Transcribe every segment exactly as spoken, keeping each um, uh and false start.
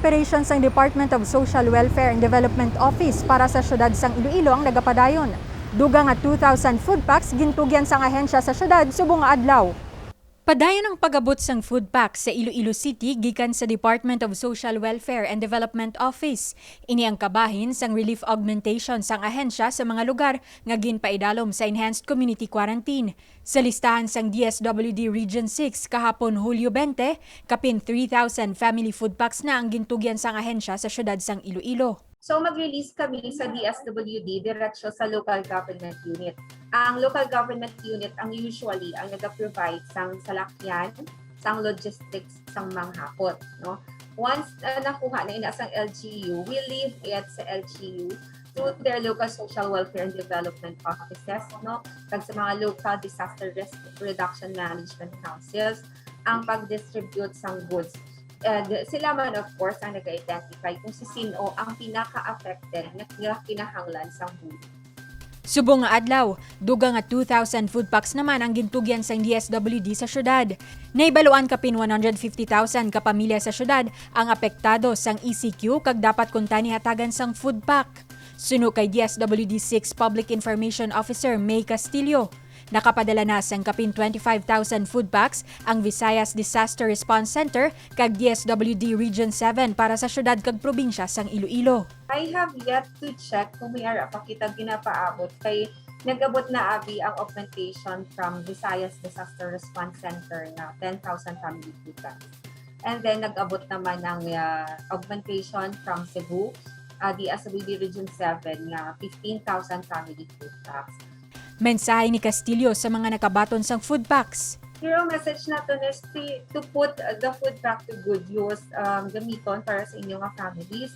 Operation sang Department of Social Welfare and Development Office para sa siyudad sang Iloilo ang nagapadayon. Dugang nga two thousand food packs gintugyan sang ahensya sa siyudad subong nga adlaw. Padayon ang pag-abot sang food pack sa Iloilo City gikan sa Department of Social Welfare and Development Office. Ini ang kabahin sang relief augmentation sang ahensya sa mga lugar nga ginpaidalom sa enhanced community quarantine. Sa listahan sang D S W D Region six kahapon, Hulyo twenty, kapin three thousand family food packs na ang gintugyan sang ahensya sa siyudad sang Iloilo. So, mag-release kami sa D S W D diretso sa local government unit. Ang local government unit ang usually ang nag-provide sang salakyan, sang logistics, sang manghapot, no? Once uh, nakuha na ina sang L G U, we leave it sa L G U to their local social welfare and development offices, no? Kag sa mga local disaster risk reduction management councils ang pag-distribute sang goods. And sila man, of course, ang nag-identify kung si sino ang pinaka-affected nga kinahanglan sang bulig. Subong nga adlaw, dugang nga two thousand food packs naman ang gintugyan sang D S W D sa syudad. Nahibaluan kapin one hundred fifty thousand ka pamilya sa syudad ang apektado sang E C Q kag dapat kuntani hatagan sang food pack. Suno kay D S W D six Public Information Officer May Castillo, nakapadala na sang kapin twenty-five thousand food packs ang Visayas Disaster Response Center kag D S W D Region seven para sa syudad kag probinsya sang Iloilo. I have yet to check kung may ara pa kita ginapaabot kay nag-abot na abi ang augmentation from Visayas Disaster Response Center na ten thousand family food packs. And then nag-abot naman ang uh, augmentation from Cebu, uh, D S W D Region seven nga fifteen thousand family food packs. Mensahe ni Castillo sa mga nakabaton sang food packs. Pero message naton is to, to put the food pack to good use, um, gamiton para sa inyo nga families.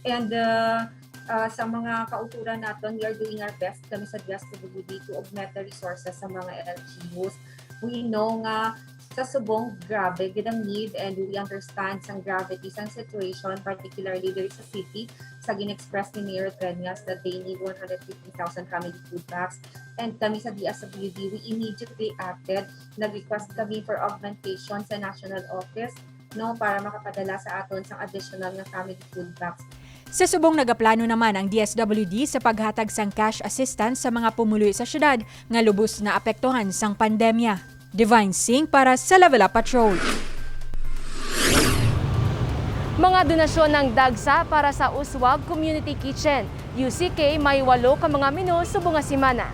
And uh, uh, sa mga kauturan naton, we are doing our best kami sa D S W D to augment the resources sa mga L G Us. We know nga sa subong, grabe gid ang need, and we understand sang gravity sang situation, particularly diri sa city, sa gin-express ni Mayor Treñas that they need one hundred fifty thousand family food packs. And kami sa D S W D, we immediately acted. Nag-request kami for augmentation sa national office, no, para makapadala sa aton sang additional nga family food packs. Sa subong, nagaplano naman ang D S W D sa paghatag sang cash assistance sa mga pumuluyo sa syudad nga lubos naapektuhan sang pandemya. Divine Singh para sa Level Up Patrol. Mga donasyon ng DAGSA para sa Uswag Community Kitchen, U C K, may walo ka mga menu subong nga semana.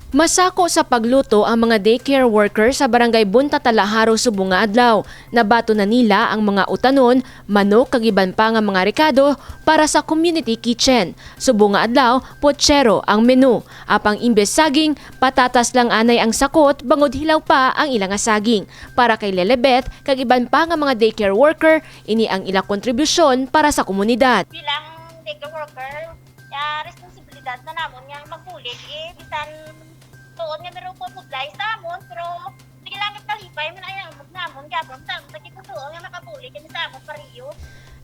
Masako sa pagluto ang mga daycare worker sa Barangay Bunta Talaharo subong nga adlaw. Nabaton na nila ang mga utanon, manok, kag iban pa nga mga rekado para sa community kitchen. Subong nga adlaw, potsero ang menu. Apang imbes saging, patatas lang anay ang sakot bangod hilaw pa ang ila nga saging. Para kay Lelebeth kag iban pa nga mga daycare worker, ini ang ila kontribusyon para sa komunidad. Bilang daycare worker, ah, responsibilidad na namon nga magbulig, eh, bisan tuon nga meron po supply sa amon, pero sige lang, kalipay man ay ang namon, gabon sa amon, sa kitutuon nga makabulig kami sa amon, pareho.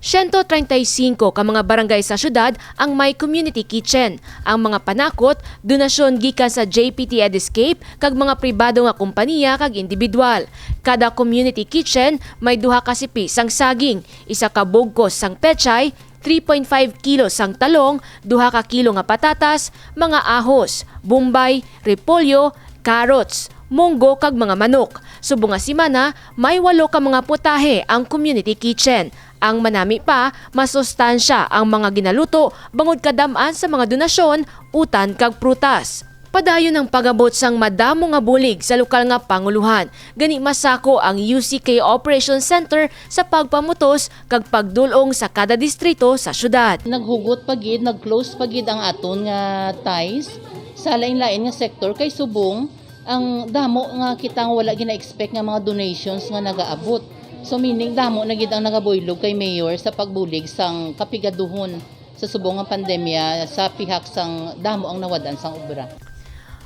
Siyento treinta y cinco ka mga barangay sa syudad ang may community kitchen. Ang mga panakot, donasyon gikan sa J P T Ediscape kag mga pribado nga kompanya kag individual. Kada community kitchen may duha ka sipi sang saging, isa ka bugkos sang pechay, three point five kilo sang talong, duha ka kilo nga patatas, mga ahos, bombay, repolyo, carrots, munggo kag mga manok. Subong nga semana, may walo ka mga putahe ang community kitchen. Ang manami pa, masustansya ang mga ginaluto bangod kadam-an sa mga donasyon, utan kag prutas. Padayon ang pag-abot sang madamo nga bulig sa lokal nga panguluhan. Gani, masako ang U C K Operations Center sa pagpamutos kag pagdul-ong sa kada distrito sa syudad. Naghugot pa gid, nag-close pa gid ang aton nga ties sa lain-lain nga sektor kay subong ang damo nga kita nga wala gina-expect nga mga donations nga nagaabot. So, meaning, damo na gid ang nagabuylog kay Mayor sa pagbulig sang kapigaduhon sa subong nga pandemya sa pihak sang damo ang nawad-an sang obra.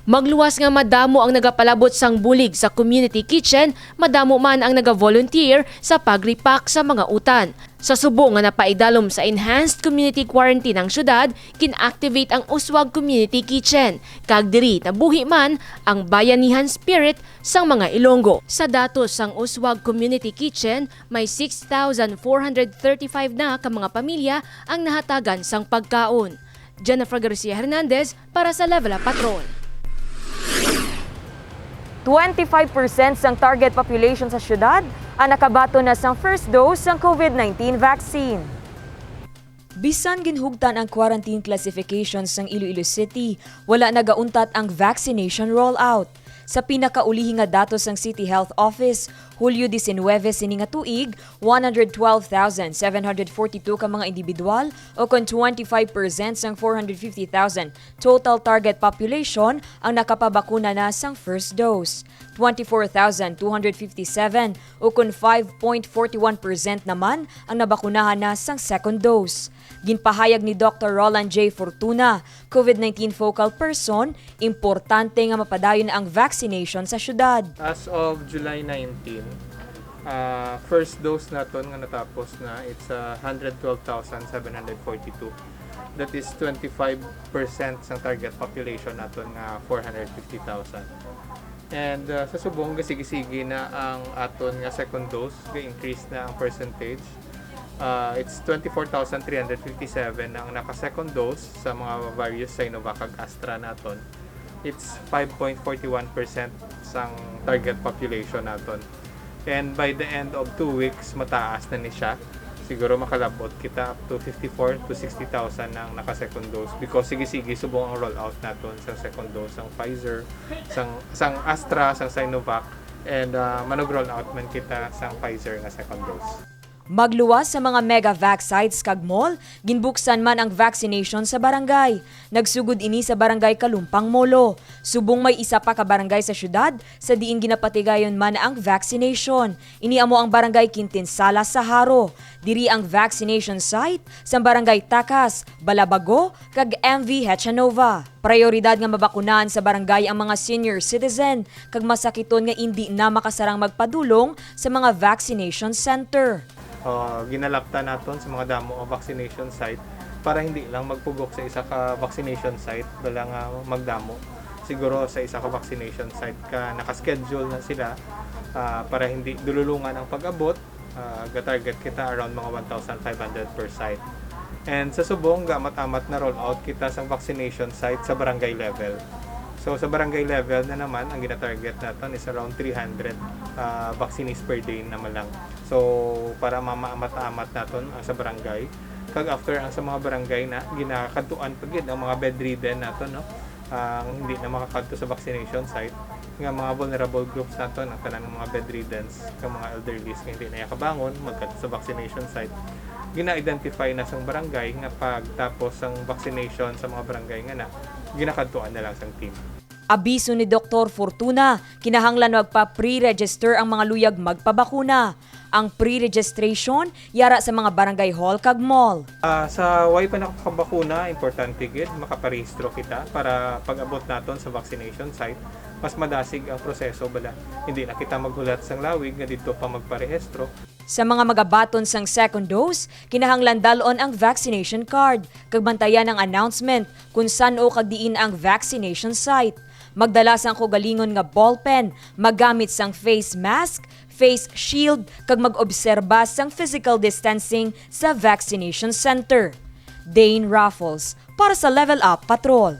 Magluwas nga madamo ang nagapalabot sang bulig sa community kitchen, madamo man ang nagavolunteer sa pag-repack sa mga utan. Sa subong nga napaidalom sa enhanced community quarantine ang syudad, kin-activate ang Uswag Community Kitchen, kag diri nabuhi man ang bayanihan spirit sang mga Ilonggo. Sa datos sang Uswag Community Kitchen, may six thousand four hundred thirty-five na ka mga pamilya ang nahatagan sang pagkaon. Jennifer Garcia Hernandez para sa Level Up Patrol. Twenty-five percent sang target population sa syudad ang nakabaton na sang first dose sang COVID nineteen vaccine. Bisan ginhugtan ang quarantine classification sang Iloilo City, wala nagauntat ang vaccination rollout. Sa pinakaulihi nga datos sang City Health Office, Hulyo diecinuebe sini nga tuig, one hundred twelve thousand seven hundred forty-two ka mga indibidwal, o kon twenty-five percent sang four hundred fifty thousand total target population ang nakapabakuna na sang first dose. Twenty-four thousand two hundred fifty-seven, o kon five point forty-one percent naman ang nabakunahan na sang second dose. Ginpahayag ni Doktor Roland J. Fortuna, COVID nineteen focal person, importante nga mapadayon ang vaccination sa syudad. As of July nineteen, ah, first dose naton nga natapos na, it's, ah, hundred twelve thousand seven hundred forty-two. That is twenty-five percent sang target population naton nga four hundred fifty thousand. And, ah, sa subong, gasigi-sige na ang aton nga second dose, ga-increase na ang percentage. Ah, it's twenty-four thousand three hundred fifty-seven na ang naka-second dose sa mga various Sinovac kag Astra naton. It's five point forty-one percent sang target population naton. And by the end of two weeks, mataas na ni siya. Siguro makalabot kita up to fifty-four to sixty thousand na ang naka-second dose because sige-sige subong ang rollout naton sa second dose sang Pfizer, sang, sang Astra, sang Sinovac, and, ah, manug-rollout man kita sang Pfizer nga second dose. Magluwas sa mga Megavac sites kag mall, ginbuksan man ang vaccination sa barangay. Nagsugod ini sa Barangay Kalumpang, Molo. Subong may isa pa ka barangay sa syudad sa diin ginapatigayon man ang vaccination. Ini amo ang Barangay Quintinsala sa Jaro. Diri ang vaccination site sa Barangay Tacas, Balabago, kag M V Hechanova. Prayoridad nga mabakunahan sa barangay ang mga senior citizen kag masakiton nga indi na makasarang magpadulong sa mga vaccination center. Ah, ginalaptan naton sa mga damo nga vaccination site para hindi lang magpugok sa isa ka vaccination site, bala nga magdamo. Siguro sa isa ka vaccination site ka naka-schedule na sila, ah, para hindi dululungan ang pag-abot. Ah, ga-target kita around mga one thousand five hundred per site. And sa subong, gaamat-amat na roll out kita sa vaccination site sa barangay level. So, sa barangay level na naman, ang gina-target naton is around three hundred, ah, vaccinees per day naman lang. So, para mamaamat-amat naton ang sa barangay. Kag after ang sa mga barangay na, ginakadtuan pa gid ang mga bedridden naton, no? Ang hindi na makakadto sa vaccination site, nga mga vulnerable groups naton, ang tanan nga mga bedriddens, kag mga elderlies nga hindi na kabangon magkadto sa vaccination site, gina-identify na sang barangay nga pagtapos sang vaccination sa mga barangay nga na, ginakadtuan na lang sang team. Abiso ni Doktor Fortuna, kinahanglan magpa-pre-register ang mga luyag magpabakuna. Ang pre-registration yara sa mga barangay hall kag mall. Ah, sa way pa nakapabakuna, importante gid makaparehistro kita para pag-abot naton sa vaccination site, mas madasig ang proseso bala. Hindi na kita maghulat sang lawig nga didto pa magparehistro. Sa mga magabaton sang second dose, kinahanglan dal-on ang vaccination card kag bantayan ang announcement kon san-o kag diin ang vaccination site. Magdala sang kaugalingon nga ballpen, maggamit sang face mask, face shield, kag mag-obserba sang physical distancing sa vaccination center. Dane Raffles para sa Level Up Patrol.